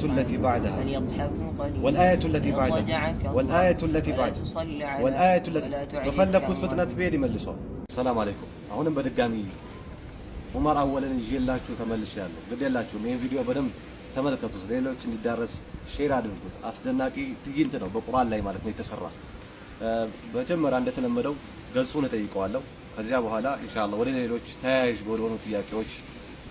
التي بعدها فليضحكوا قليلا والآية التي بعدها ويضجعك الله والآية التي ولا بعدها تصل على والآية التي ولا تعجبك በፈለግኩት ፍጥነት أموالهم ብሄድ ይመልሷል። ሰላም አለይኩም። አሁንም በድጋሚ ዑመር አወልን ይዤላችሁ ተመልሻለሁ። ግድ የላችሁም ይህን ቪዲዮ በደንብ ተመልከቱት፣ ሌሎች እንዲዳረስ share አድርጉት። አስደናቂ ትዕይንት ነው፣ በቁርአን ላይ ማለት ነው የተሰራ። መጀመሪያ እንደተለመደው ገጹን እጠይቀዋለሁ። ከዚያ በኋላ ኢንሻአላህ ወደ ሌሎች ተያያዥ ወደሆኑ ጥያቄዎች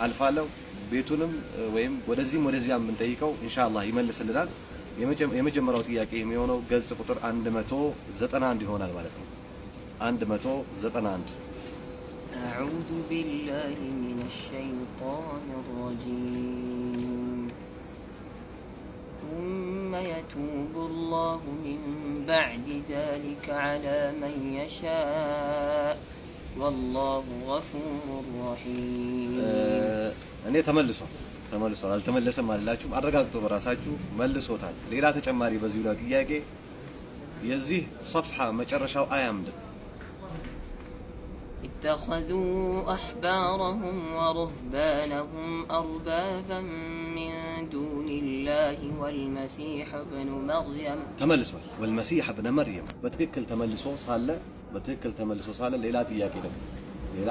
አልፋለሁ። ቤቱንም ወይም ወደዚህም ወደዚያም ብንጠይቀው ኢንሻአላህ ይመልስልናል። የመጀመሪያው ጥያቄ የሚሆነው ገጽ ቁጥር 191 ይሆናል ማለት ነው። 191። أعوذ بالله من الشيطان الرجيم ثم يتوب الله من بعد ذلك على من يشاء والله غفور رحيم። እኔ ተመልሷል ተመልሷል፣ አልተመለሰም አልላችሁም። አረጋግጦ በራሳችሁ መልሶታል። ሌላ ተጨማሪ በዚሁ ላይ ጥያቄ፣ የዚህ ሰፍሓ መጨረሻው አያ ምንድን ነው? اتخذوا أحبارهم ورهبانهم أربابا من دون الله والمسيح ابن مريم። ተመልሷል። والمسيح ابن مريم በትክክል ተመልሶ ሳለ፣ በትክክል ተመልሶ ሳለ ሌላ ጥያቄ ደግሞ፣ ሌላ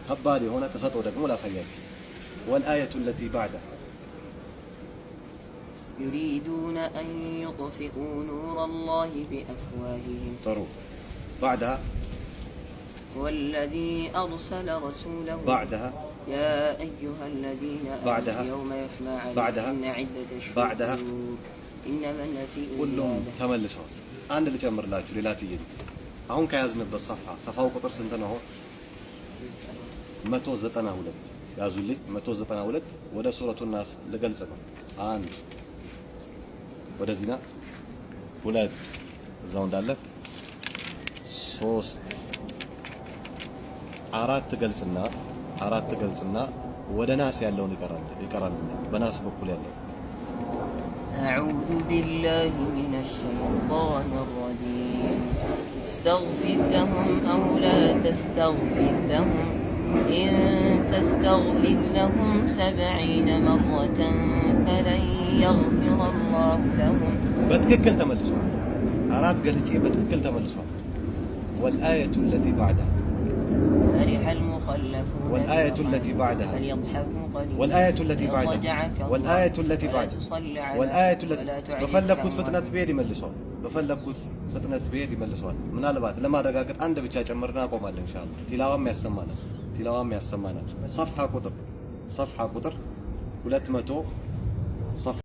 ከባድ የሆነ ተሰጥኦ ደግሞ ላሳያችሁ። والآية التي بعدها يريدون أن يطفئوا نور الله بأفواههم። ጥሩ፣ بعدها። والذي أرسل رسوله بعدها። يا أيها الذين آمنوا بعدها يوم يحمى عليه بعدها إن عدة بعدها الشهور إنما النسيء ሁሉም زيادة። ተመልሰዋል። አንድ ልጨምርላችሁ ሌላ ትዕይንት። አሁን ከያዝንበት ሰፍሓ፣ ሰፋው ቁጥር ስንት ነው? 192 ያዙልኝ። 192 ወደ ሱረቱ ናስ ልገልጽ ነው። አንድ ወደዚህና ሁለት እዛው እንዳለ ሶስት አራት ገልጽና፣ አራት ገልጽና ወደ ናስ ያለውን ይቀራል ይቀራልና በናስ በኩል ያለው። أعوذ بالله من الشيطان الرجيم استغفر لهم أو لا تستغفر لهم إن تستغفر لهم 70 مرة فلن يغفر الله لهم። በትክክል ተመልሷል። አራት ገልጬ በትክክል ተመልሷል። والآية التي بعدها فرح المخلفون والآية التي بمقعدهم بعدها فليضحكوا قليلا والآية التي بعدها ويضجعك الله والآية التي ولا بعدها تصل على والآية التي ولا تعجبك በፈለግኩት أموالهم ፍጥነት ብሄድ ይመልሰዋል። በፈለግኩት ፍጥነት ብሄድ ይመልሰዋል። ምናልባት ለማረጋገጥ አንድ ብቻ ጨምርና አቆማለሁ ኢንሻአላህ። ቲላዋም ያሰማናል። ቲላዋም ያሰማናል። ሰፍሐ ቁጥር 200 ሰፍሐ።